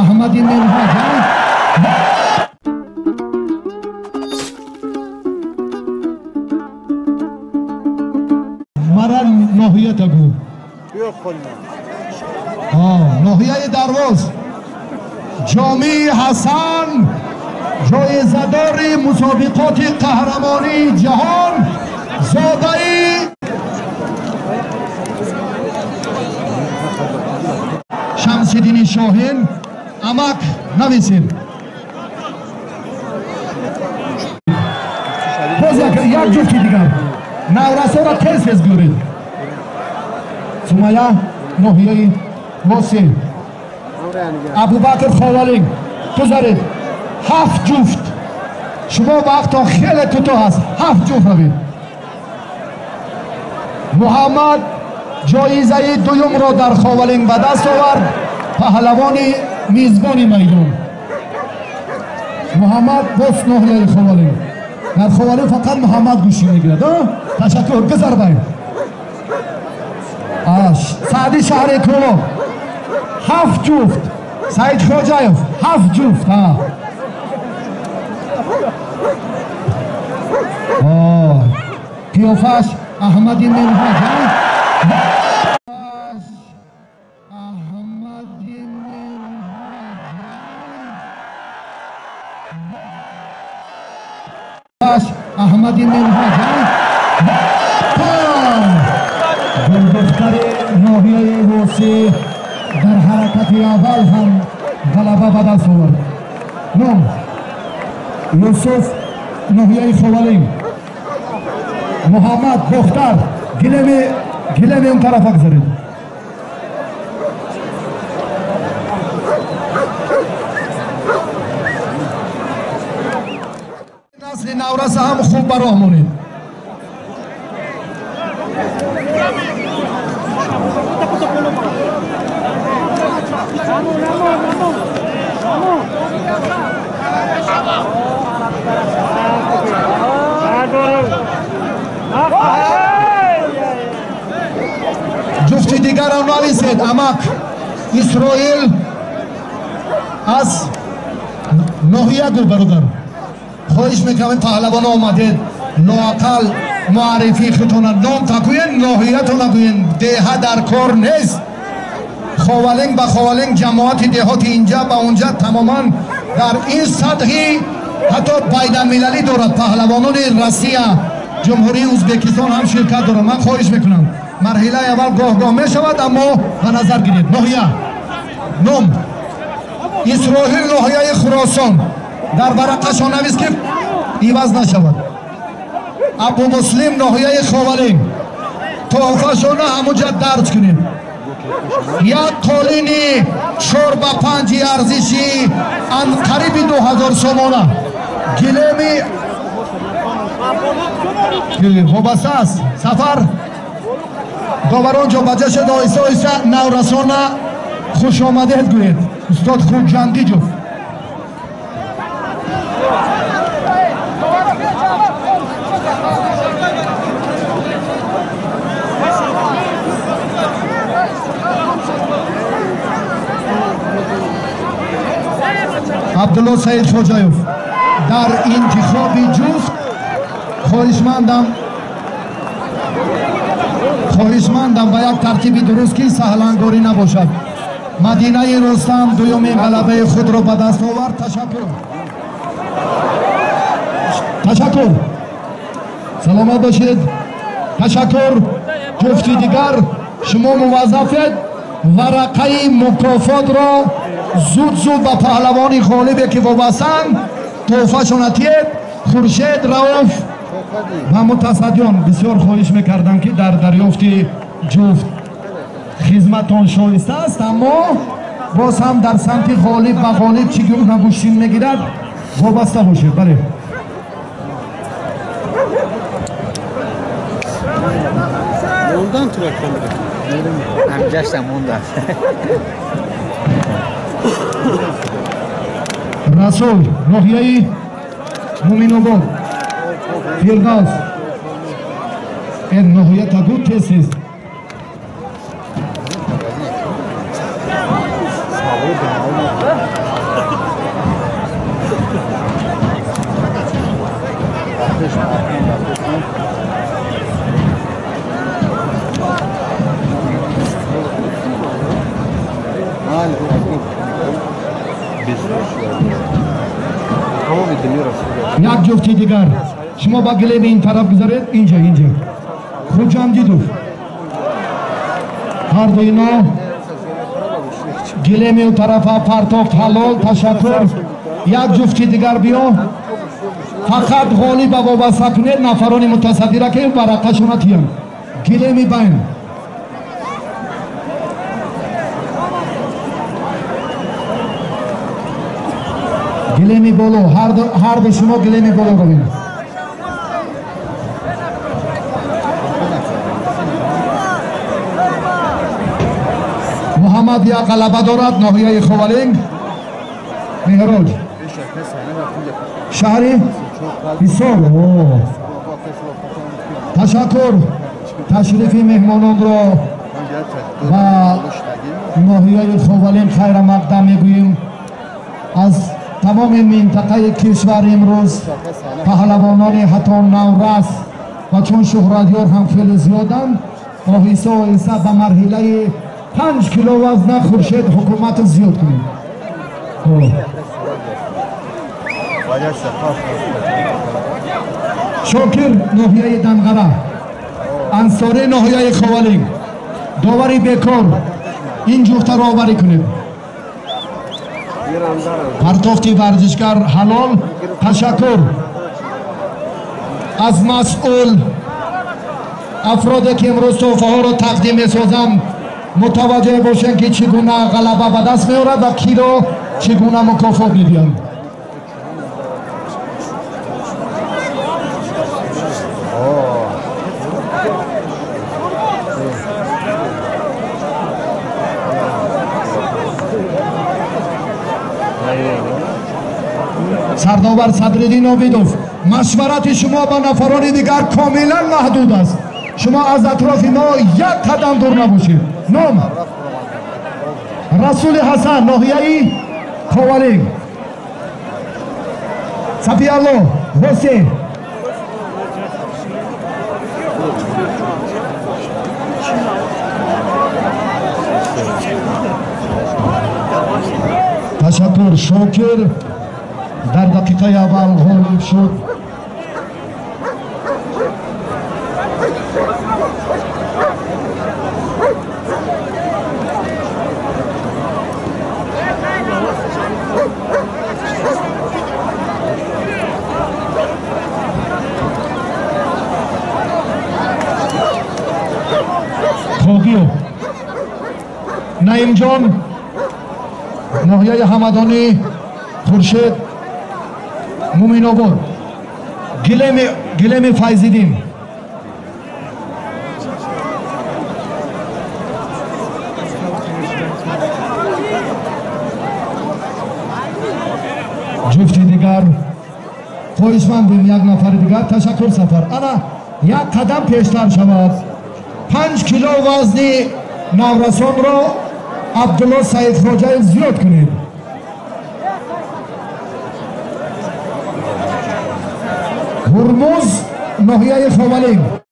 Аҳмади Минҳоҷ. Мара ноҳията гӯ. Ноҳияи Дарвоз. Ҷомии Ҳасан ҷоизадори мусобиқоти қаҳрамонии ҷаҳон, зодаи Шамсиддини Шоҳин. Амак нависед. Боз як ҷуфти дигар. Наврасоро тез тез биёред. Сумая ноҳияи Восеъ. Абубакр Ховалинг. Гузаред. 7 ҷуфт. Шумо вақтон хеле кӯтоҳ аст. 7 ҷуфт равед. Муҳаммад ҷоизаи дуюмро дар Ховалинг ба даст овард. Паҳлавони мизбони майдон. Муҳаммад боз ноҳияи Ховалинг. Дар Ховалинг фақат Муҳаммад гӯшӣ мегирад. Ташаккур. Гузар бай. Саъди шаҳри Кӯлоб. 7 ҷуфт. Саид Хоҷаев 7 ҷуфт. Қиёфаш Аҳмади Минҳоҷ. Аҳмади Минҳоҷ. Гулдухтари ноҳияи Восеъ дар ҳаракати аввал ҳам ғалаба ба даст овард. Ном Юсуф ноҳияи Ховалинг. Муҳаммад Бохтар. Гилеми он тарафа гузаред. Насли навраса ҳам хуб ба роҳ монед. Ҷуфти дигарро нависед. Амак Исроил аз ноҳия гӯ бародар. Хоҳиш мекунам паҳлавон омадед, лоақал муаррифии худтона ном такӯен, ноҳиятона гӯен. Деҳа дар кор нест. Ховалинг ба Ховалинг, ҷамоати деҳоти инҷа ба онҷа тамоман дар ин сатҳи ҳатто байналмилалӣ дорад. Паҳлавонони Россия, Ҷумҳурии Ӯзбекистон ҳам ширкат доранд. Ман хоҳиш мекунам марҳилаи аввал гоҳ-гоҳ мешавад, аммо ба назар гиред. Ноҳия ном Исроил ноҳияи Хуросон. Дар варақашон навис ки иваз нашавад. Абумуслим ноҳияи Ховалинг. Тӯҳфашона ҳамунҷа дарҷ кунед. Як қолини 4 ба 5 арзиши анқариби 2000 сомона. Гилеми вобаста аст. Сафар доварон ҷо ба ҷа шуд. Оҳиста оҳиста наврасона хушомадед гӯед. Устод Хуҷандиҷов. Абдулло Саид Хоҷаев дар интихоби ҷуфт хоҳишмандам ба як тартиби дуруст ки саҳлангорӣ набошад. Мадинаи Рустам дуюмин ғалабаи худро ба даст овард. Ташаккур. Ташаккур. Саломат бошед. Ташаккур. Ҷуфти дигар шумо муваззафед варақаи мукофотро зуд-зуд ба паҳлавони ғолибе ки вобастанд тӯҳфашона тиед. Хуршед Рауф ва мутасаддиён бисёр хоҳиш мекардам ки дар дарёфти ҷуфт хизматон шоиста аст, аммо боз ҳам дар самти ғолиб ба ғолиб чӣ гуна гӯштин мегирад вобаста бошед. Бале. Расул ноҳияи Муминобод. Фирдавс ноҳия тагу тез тез. Як ҷуфти дигар. Шумо ба гилеми ин тараф гузаред. Инҷа, инҷа. Хуҷандидов. Ҳар ду ино гилеми у тарафа партофт ҳалол. Ташаккур. Як ҷуфти дигар биё. Фақат ғолиба вобаста кунед нафарони мутасаддира ки варақашона тиям. Гилеми байн. Гилеми боло. Ҳар ду шумо гилеми боло равед. Муҳаммад як ғалаба дорад ноҳияи Ховалинг. Меҳроҷ. Шаҳри Ҳисор. Ташаккур. Ташрифи меҳмононро ба ноҳияи Ховалинг хайрамақдам мегӯем. Аз тамоми минтақаи кишвар имрӯз паҳлавонони ҳатто наврас ва чун шӯҳратёр ҳам хеле зиёданд, оҳиста оҳиста ба марҳилаи 5 кило вазна Хуршед ҳукумат зиёд кунем. Шокир ноҳияи Данғара, Ансорӣ ноҳияи Ховалинг. Довари бекор ин ҷуфтаро оварӣ кунед. Партофти варзишгар ҳалол. Ташаккур аз масъул афроде ки имрӯз тӯҳфаҳоро тақдим месозам. Мутаваҷҷеҳ бошем ки чӣ гуна ғалаба ба даст меорад ва киро чӣ гуна мукофот медиҳанд. Сардовар Садриддин Обидов, машварати шумо ба нафарони дигар комилан маҳдуд аст. Шумо аз атрофи мо як қадам дур набошед. Ном Расули Ҳасан, ноҳияи Ховалинг. Сафиалло Восе. Ташаккур. Шокир дар дақиқаи аввал ғолиб шуд. Тоғиев Наимҷон, ноҳияи Ҳамадонӣ. Хуршед Муминобод. Гилеми Файзиддин. Ҷуфти дигар хоҳишмандем як нафари дигар. Ташаккур Сафар. Ана як қадам пештар шавад. 5 кило вазни наврасонро Абдулло Саидхоҷаев зиёд кунед. Ҳурмуз ноҳияи Ховалинг.